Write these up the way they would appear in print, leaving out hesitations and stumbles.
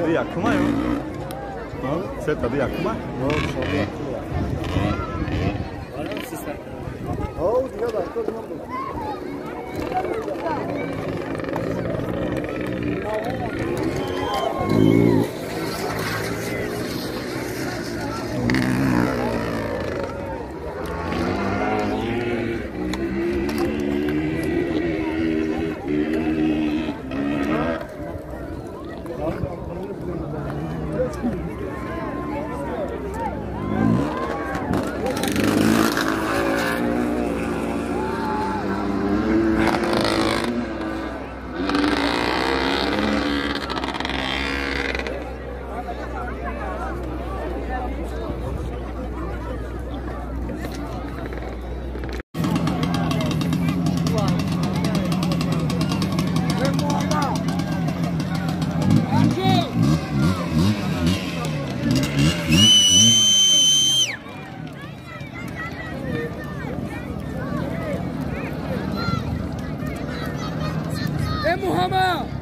Тади якума ё? Се тади якума? Muhammad!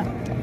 Yeah.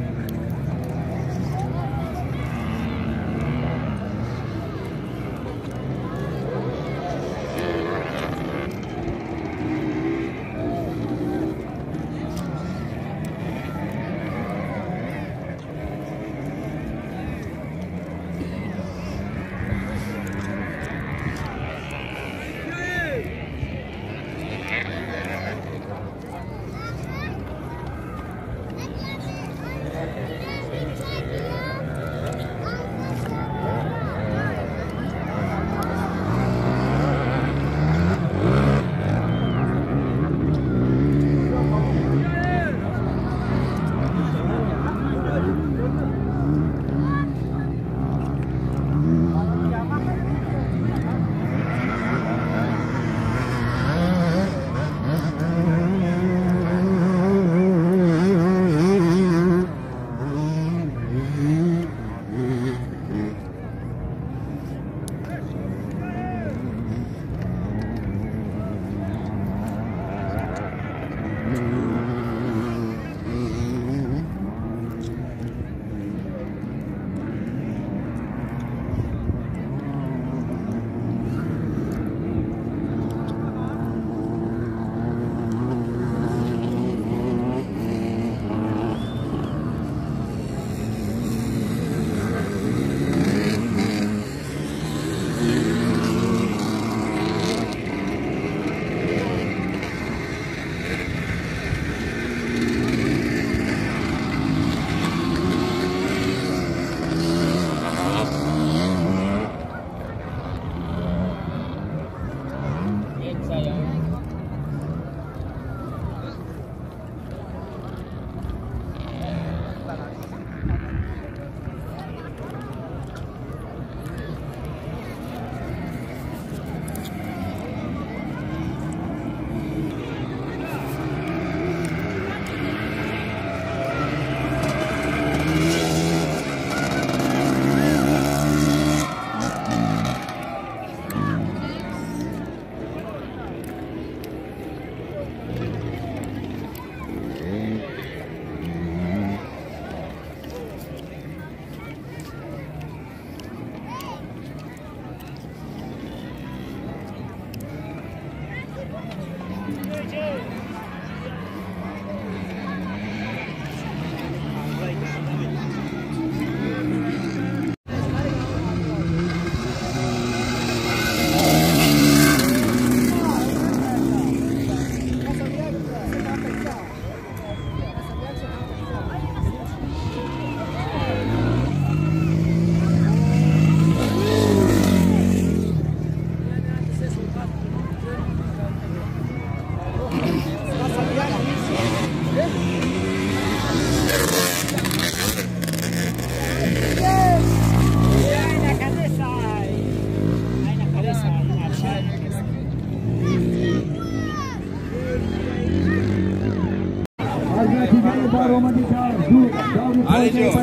از نتیجه برآمدی در دو دور پایه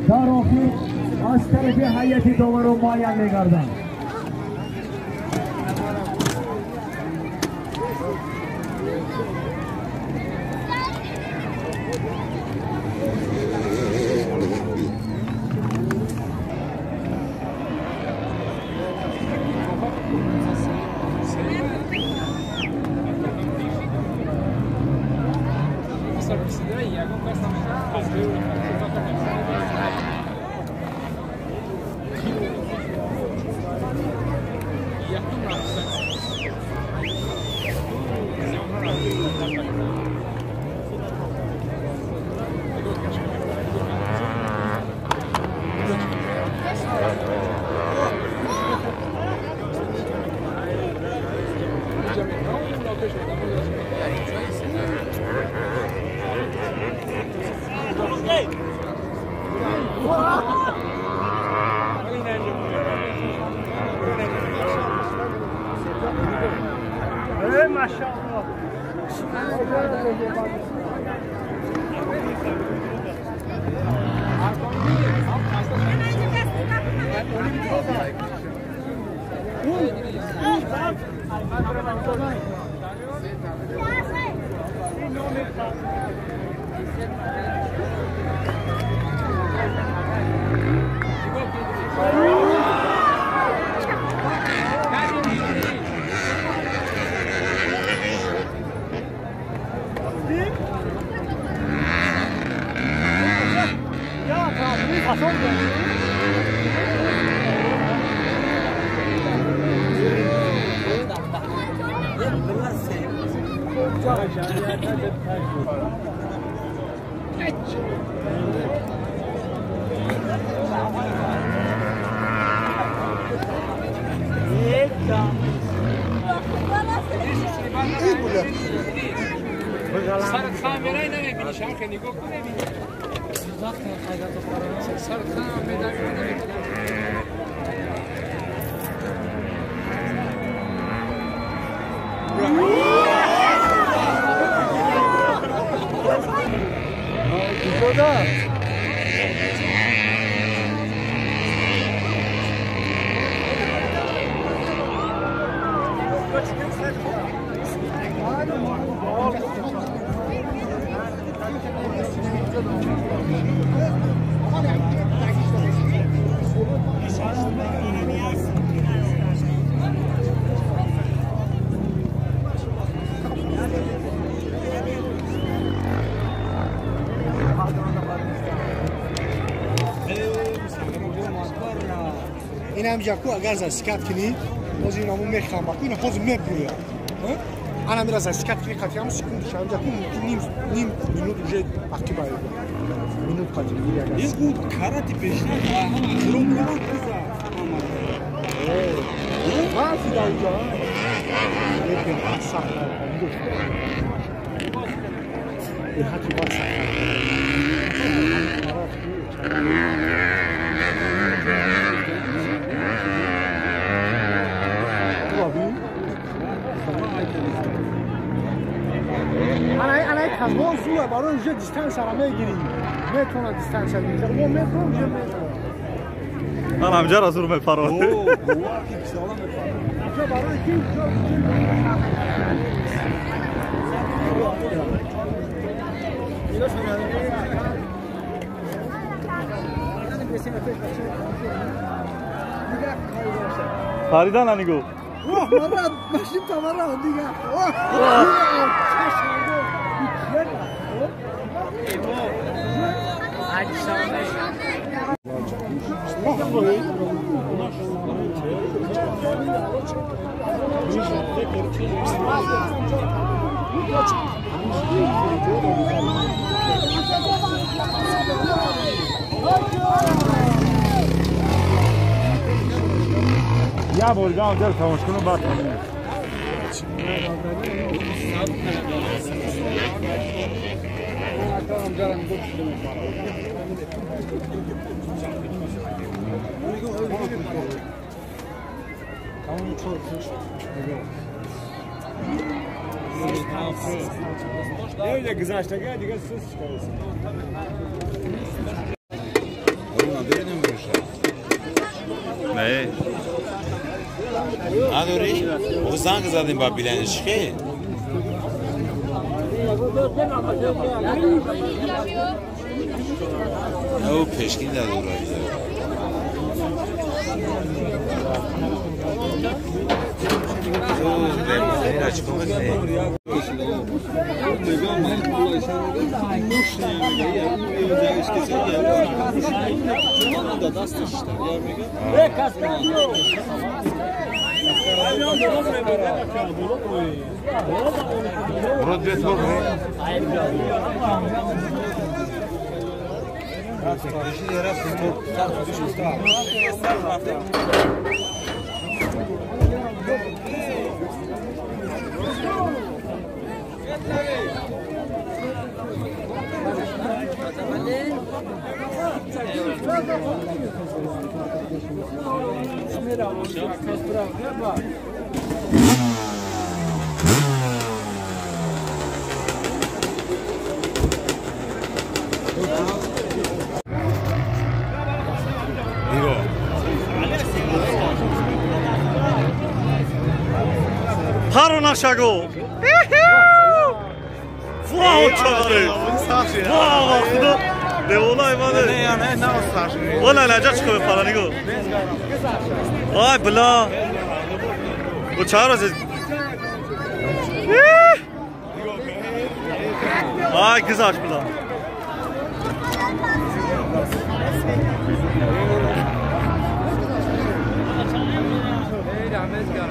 در آخر از طرف هیئت داور معین می‌گردند. اینم جاکو اگر زسکت کنی باز این همون میخوام باکو اینو باز میپویا انا میرا زسکت کنی قطعی هم سکوت شم جاکو ممکن نیم نیم минут уже باقی باید минут قطعی میگیری اگر این بود карати пешна ҳама ром ром куза ҳама фида инҷо лекин сахт حتی باید سخت انا کازوان زوره برای اونجا دیستانس رو میگیری میتونه دیستانس رو میگیری و میتونه اونجا میتونه من همجا را زور میپرم اوه گواه که بسیارا میپرم اونجا برای کی اونجا فریدان نگو مرة ماشي مرة دیگه یا برگام در تماش کنم بعد Не. Надори? О занг задем ба биланиш ки? О пешкин дадора. Пару на шагу. Вау, чаре. Вау, худо. Девона имане. Не, не, не, Вала лаҷа чико бепара нигу. Ай бла. О чаро зи. Ай гизаш бла.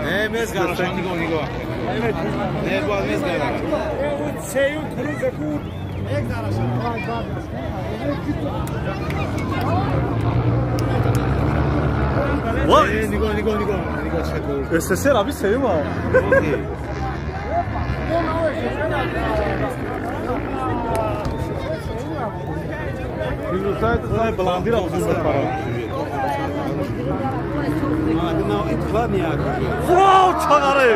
Не, мезгара, нигоҳ, нигоҳ. Не, бояд мезгара. Нигоҳ, нигоҳ, нигоҳ, нигоҳ чатур. СССР аби сеюма. Бландира узун бепара. Вау, чагаре!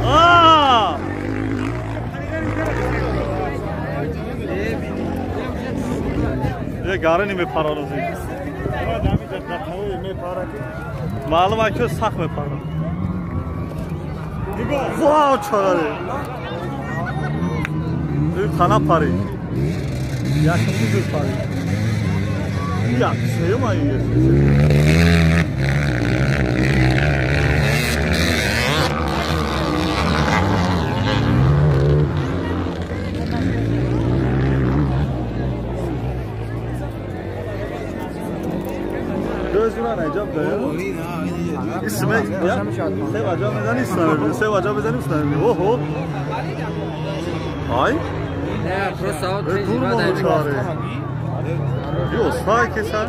А! Гарани мепарарози. Маълум ай ки сахт мепарад. Вау, чагаре! Хана пари. Якум зур пари. Як сеюм ай اسمه سه وجه میزنی اسمه سه وجه میزنی اسمه اوه آی نه просто دور ما چاره یه استای که سر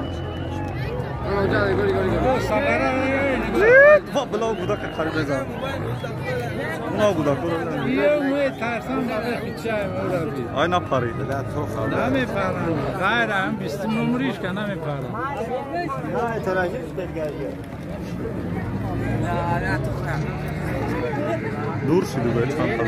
وا بلا بودا که خرید بزن نه بودا کو یه مو ترسم داره خیچه آی نه پری نمیپرم غیر هم 20 نمریش که نمیپرم نه تراژیک دیگه دور شدی به چند تا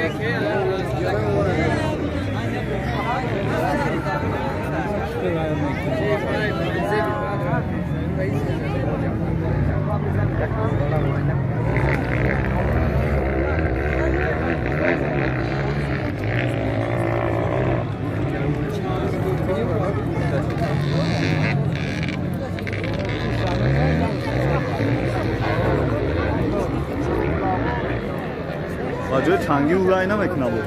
ҷои чангӣ урай намекунад бо.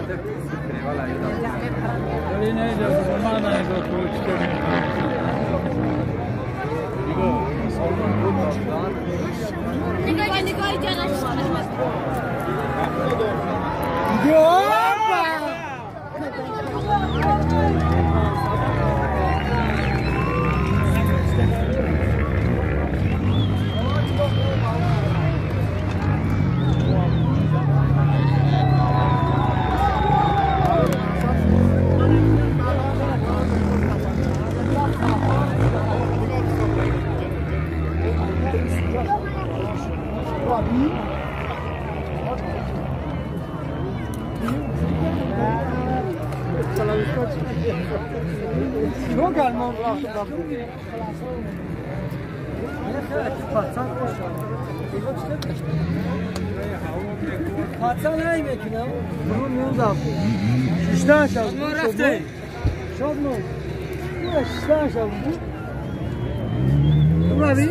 Çok elman bıraktım. Patsan neymekin ha? Bunun yolu da. Şişten aşağı. Şod mu? Şişten aşağı bu. Bu abi.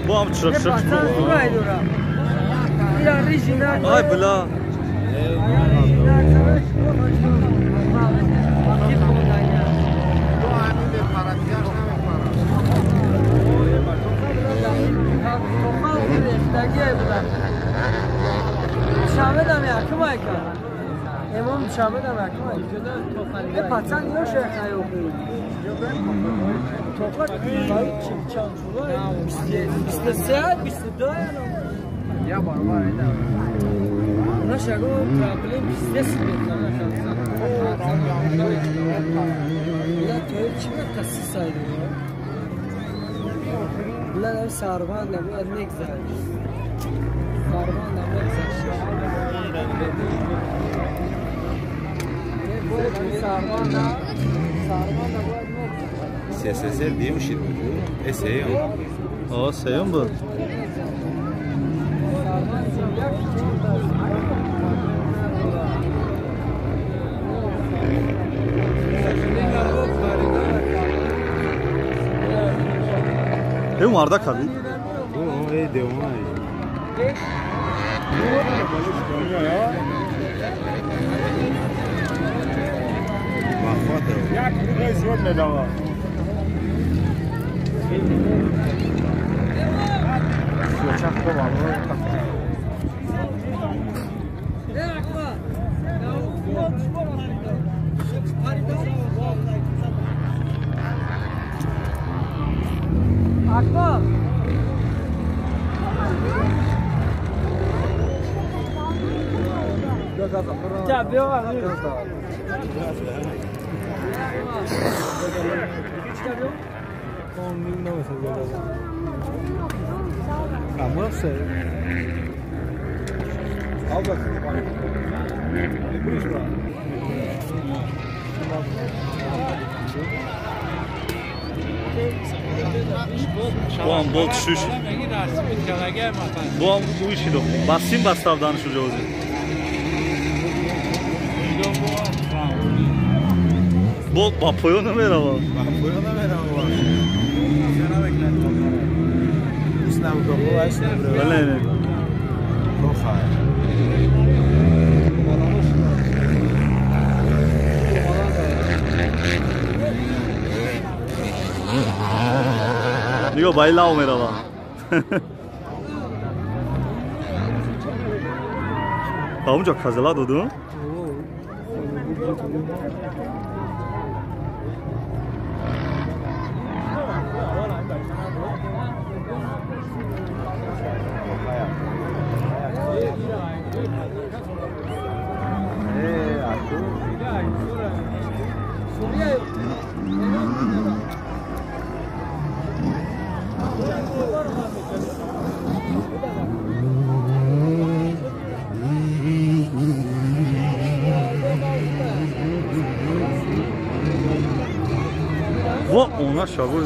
Bu am çırp çırp. Ay bla. امام شامل هم اکمای پتن یا شیخ ایوبی توقع چند 23 22 یا باربار ایده اونا شگو پرابلم 23 یا توی چی تاسیس ایده بلند سربان نبود نگذشت سربان نبود SSR diye bir şey bu. SE O seyon bu. Tem um arda kabi. Bu o deu uma. Bu an bol düşüş. Bu an bu işi de. Basayım bastavdan şu cevabı. Bol bapoyo ne merhaba. Bapoyo ne merhaba. Öyle. Digo, bailao merhaba. Daha kazala dodu. Ona şavur.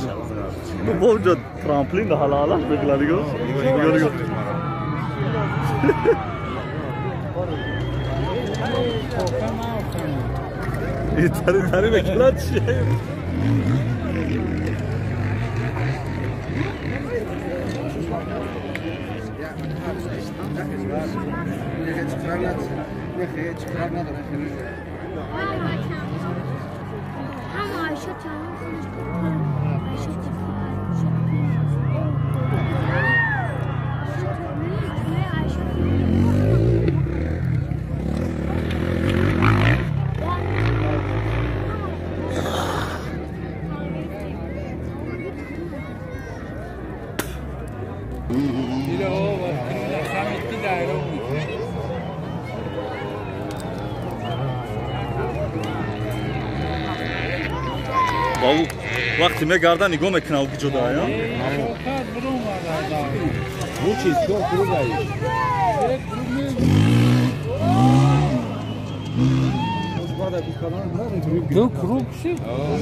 Bu bolca tramplin de halala bekler diyor. Diyor. Tari tari bekler şey. Вақти мегарда нигоҳ мекунад ҷудо. Бучи, чё кругаешь? Ду круг шид? Э,